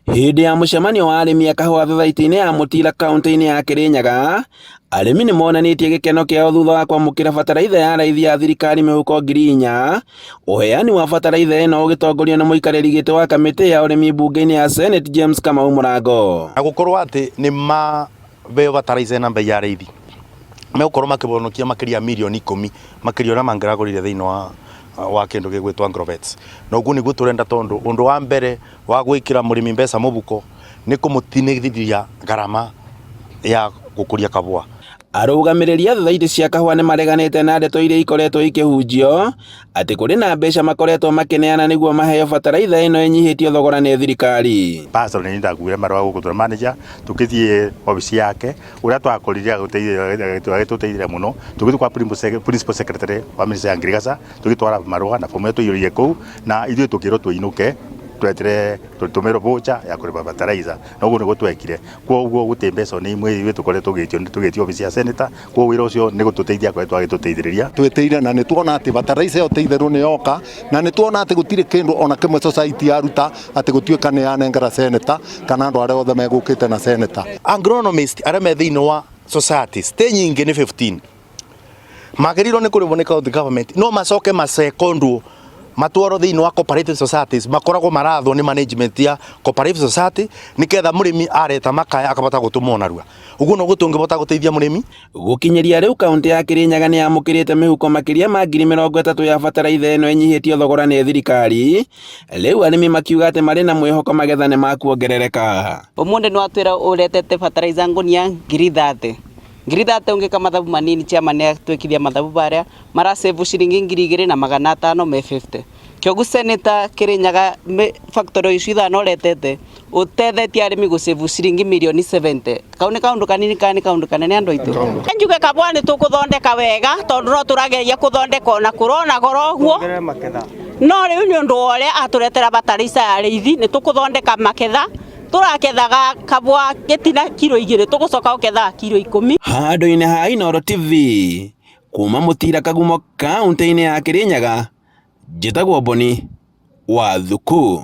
Hĩndĩ ya mũcemanio wa arĩmi a kahũa thothaitĩ-inĩ ya Mũtira kauntĩ-inĩ ya Kĩrĩnyaga, arĩmi nĩ monanĩtie gĩkeno kĩao thutha wa kwamũkĩra bataraitha ya raithi ya thirikari mĩhuko 4000. Ũheani wa bataraitha ĩno ũgĩtongorio nĩ mũikarĩri gĩtĩ wa kamĩtĩ ya ũrĩmi mbunge-inĩ ya Senate James Kamau Mũrango. Na gũkorwo atĩ nĩ maheo bataraitha ĩna mbei ya raithi, megũkorwo makĩhonokia makĩria ya mirioni ikũmi makĩria ũrĩa mangĩragũrire thĩinĩ wa wa kĩndũ gĩgwĩtwo Agrovets. Na ũguo nĩguo tũrenda tondũ ũndũ wa mbere wa gwĩkĩra mũrĩmi mbeca mũbuko nĩ kũmũtinithĩria ngarama ya gũkũria kahũa. Arũgamĩrĩri a thothaitĩ cia kahũa nĩ mareganĩte na ndeto iria ikoretwo ikĩhunjio atĩ kũrĩ na mbeca makoretwo makĩneana nĩguo maheo bataraitha ĩno ĩnyihĩtio thogora nĩ thirikari. Pastor nĩ ndakuire marũa gũkũ tũrĩ manager tũkĩthiĩ obici yake ũrĩa twakorire agĩtũteithĩrĩria mũno tũgĩthiĩ kwa principal secretary wa ministry ya ngirigaca tũgĩtwara marũa na fomu ĩrĩa twaiyũrire kũu na ithuĩ tũkĩrwo tũinũke twetere tũtũmĩrwo voucher ya kũrĩba fertilizer na ũguo nĩguo twekire koguo gũtirĩ mbeca ona imwe ithuĩ tũkoretwo tũgĩtio tũgĩtio obici ya senator koguo wĩra ũcio nĩ gũtũteithia akoretwo agĩtũteithĩrĩria. Twĩtĩire na nĩ tuona atĩ fertilizer ĩyo ti itherũ nĩ yoka na nĩ tuona atĩ gũtirĩ kĩndũ ona kĩmwe society yaruta atĩ gũtuĩka nĩ yanengera senator kana andũ arĩa othe megũkĩte na senator. Agronomist arĩa me thĩinĩ wa societies ti nyingĩ nĩ 15 magĩrĩirwo nĩ kũrĩhwo nĩ county government no macoke macekondwo matwarwo thĩinĩ wa cooperative societies makoragwo marathwo nĩ management ya cooperative society nĩgetha mũrĩmi areta makaya akabota gũtũmwo narua ũguo noguo tũngĩbota gũteithia mũrĩmi. Gũkinyĩria rĩu kauntĩ ya Kĩrĩnyaga nĩ yamũkĩrĩte mĩhuko makĩria ma 30,000 ya bataraitha ĩno ĩnyihĩtio thogora nĩ thirikari. Rĩu arĩmi makiuga atĩ marĩ na mwĩhoko magetha nĩ makuongerereka. Ũmũthĩ nĩ watwĩra ũretete fertilizer ngũnia 30,000. 30,000 ũngĩka mathabu manini chairman nĩ atwĩkithia mathabu barĩa mara save ciringi 2500 me 50. Kĩogu senator Kĩrĩnyaga factory icio ithano ũretete ũtethetie arĩmi gũ save ciringi mirioni 70. Kau nĩ kaũndũ kanini kana nĩ kaũndũ kanene andũ aitũ? Njuge kabwa nĩ tũkũthondeka wega tondũ no tũrageria kũthondeka ona kũrona goro ũguo no rĩu nĩ ũndũ wa ũrĩa atũretera bataraitha ya rĩithi nĩ tũkũthondeka maketha tũrakethaga kabwa gĩtina kiro 2 tũgũcoka gũkethaga kiro 10. Handũ-inĩ ha Inooro TV kuma Mũtira Kagumo kauntĩ-inĩ ya Kĩrĩnyaga, njĩtagwo Boni wa Thuku.